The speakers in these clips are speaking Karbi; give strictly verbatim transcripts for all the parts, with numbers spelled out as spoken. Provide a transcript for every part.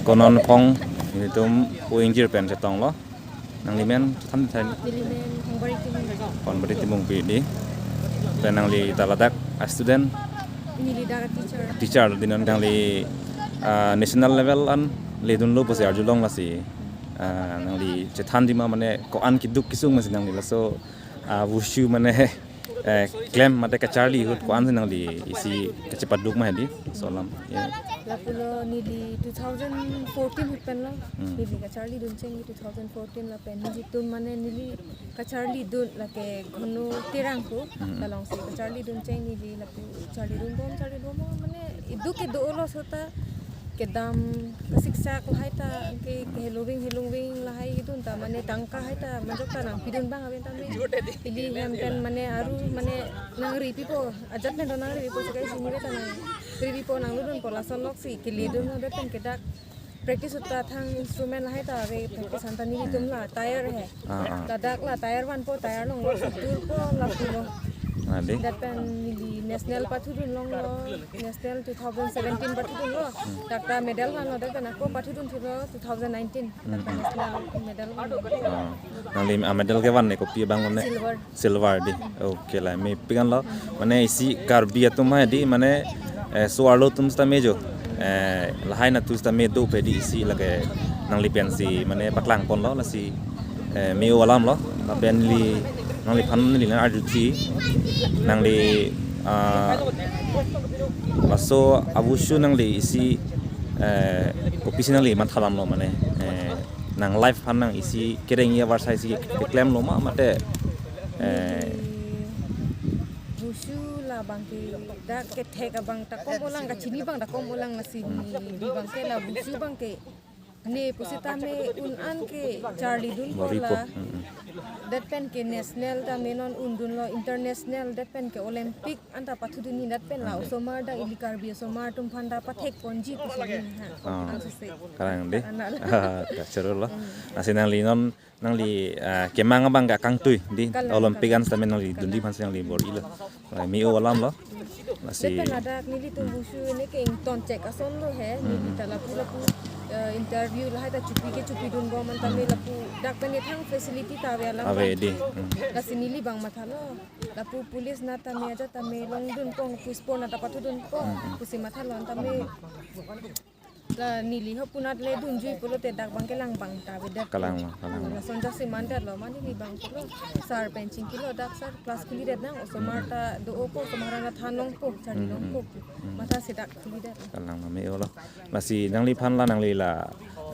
Konon kong ilitum pu ingjir pen chetonglo. Nangli men chethan thai. Neli men Hongbari Timung. Hongbari Timung pi di. Pen nangli ta ladak a student. Neli dak teacher. Teacher di non nangli, ah, national level an ledunlo pusi arjulong lasi. Ah, nangli chethan di ma mane ko-an keduk kesung masi nangli laso, ah, wushu mane, eh, klem mate kacharli ahut ko-an si nangli isi kachepaduk ma di. Laso alam. Ya. Lapulo neli two thousand fourteen ahut penlo. Hmm. Neli kacharlidun cheng two thousand fourteen lapen nelitum mane neli kacharlidun lake Ghono Terang pu. Hmm. Kalong si kacharlidun cheng neli lapu charlidun bom charlidun bom mane iduk kedo lo sota kedam kasiksak lahai ta ke keheloving heloving lahai idun ta mane tangka hai ta majok ta nangpidun abang aben ta me ili hem pen mane aru mane nangripipo ajat pen do nangripipo sekai sini ta nangripipo nangludunpo lason lok si keledun lo det pen kedak practice ahut ta thang instrument lahai ta ave practice anta nelitum la tyre he. Ah, ah. Ladak la tyre vanpo tyre longlo si turpo lapulo. Ah, di. Det pen neli national pathudun longlo national two thousand seventeen pathudunlo. Dak ta medal vanlo det pen ako pathudun thulo two thousand nineteen. Dak ta national medal vanlo. Ah. Nangli, ah, medal kevan ne kopi abang ne? Silver. Silver di. Okay la, mepik anlo. Mane isi Karbi atum hai di, mane, eh, so-arlo atum seta me jo. Eh, lahai natu seta me do pe di isi lake nangli pensi, mane paklang ponlo lasi, eh, me-o alam lo. Lapen neli, nangliphan neli nang-arju thi. Nangli, ah, laso awushu nangli isi, eh, kopisi nangli matha damlo mane, eh, nang life aphan nang isi kereng ya varsai si keklem lo ma mate, eh, wushu la abang ke dak kethek abang ta kom olang kachini abang ta kom olang lasi neli abang ke la wushu abang ke ne pusitame un an kacharlidunpo. Bor-ipo. La. Mm-mm. Det pen ke national tame non undunlo international det pen ke Olympic anta pathudunji det pen la osomar dak ili Karbi osomar atum aphan ta pathek ponji pusi neli ha. Ah. Ansose. Kalang di. Anal. Ah, kachoro lo. Mm. Lasi nangli non nangli, ah, kemang abang ke kangtui di. Kalang, Olympic kalang. An sitame nangli dunji aphan si nangli bor-ilo. Kalang. Ah, me-o alam lo. Lasi. Det pen ladak nelitum wushu ne ke ington chek ason lo he. Hmm. Neli ta lapu lapu, eh, interview lahai ta chupi ke chupidun bom anta me lapu dak pen ne thang facility ta ave alam. Ave abang. Di. Hmm. Lasi neli abang mathalo. Lapu police nat tame ajat tame longdunpo puspon nat ta pathudunpo. Hmm, hmm. Pusi mathalo anta me. La neli ho punat le dunjui pulote dak abang kelang abang ta avedet. Kalang ma, kalang ma. Lason jaksi mandetlo mane neli abang pulo. Sir pen chingkilo dak sir class khulidet nang osomar ta do-opo osomar ta than longpo charli longpo. Hmm, hmm, hmm. Matha si dak khulidet. Kalang ma me-o lo. Lasi nangliphan la nangli la,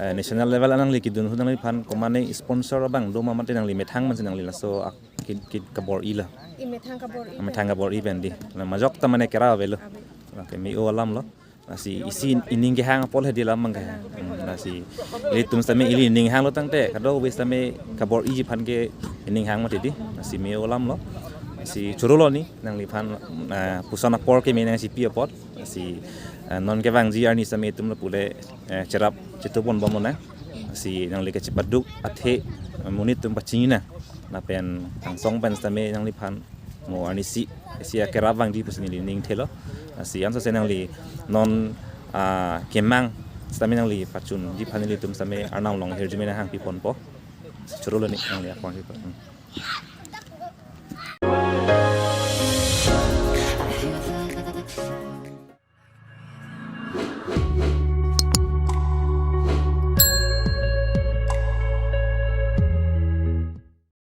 eh, national level nangli kedun ahut nangliphan komane sponsor abang do ma mate nangli methang mansi nangli laso ak-, ke, ke kabor-ilo. I methang kabor-i. Methang kabor-i pen di. La majok ta mane kerap avelo. Ave. Okay, me-o alam lo. Lasi isi ining kehang apot he di alam abang ke. Hmm, lasi ilitum sitame ili ining hanglo tangte kadokave sitame kabor-iji aphan ke ining hang mati di. Lasi me-o alam lo. Lasi choro lo ni nangliphan, ah, puson apor ke me nangchipi apot. Lasi, ah, non kevangji arni sitame itum lapu le, eh, cherap chetupon bom lonang. Lasi nangli kachepaduk athe, eh, monit atum pachini nang. Lapen angsong pen sitame nangliphan mo arnisi isi akerap vangji pusi neli ning thelo. Lasi ansose nangli non, ah, kemang sitame nangli pachunji aphan nelitum sitame arnam along hirjume nanghangpi ponpo. Choro lo ni nangli apon hipo. Hmm.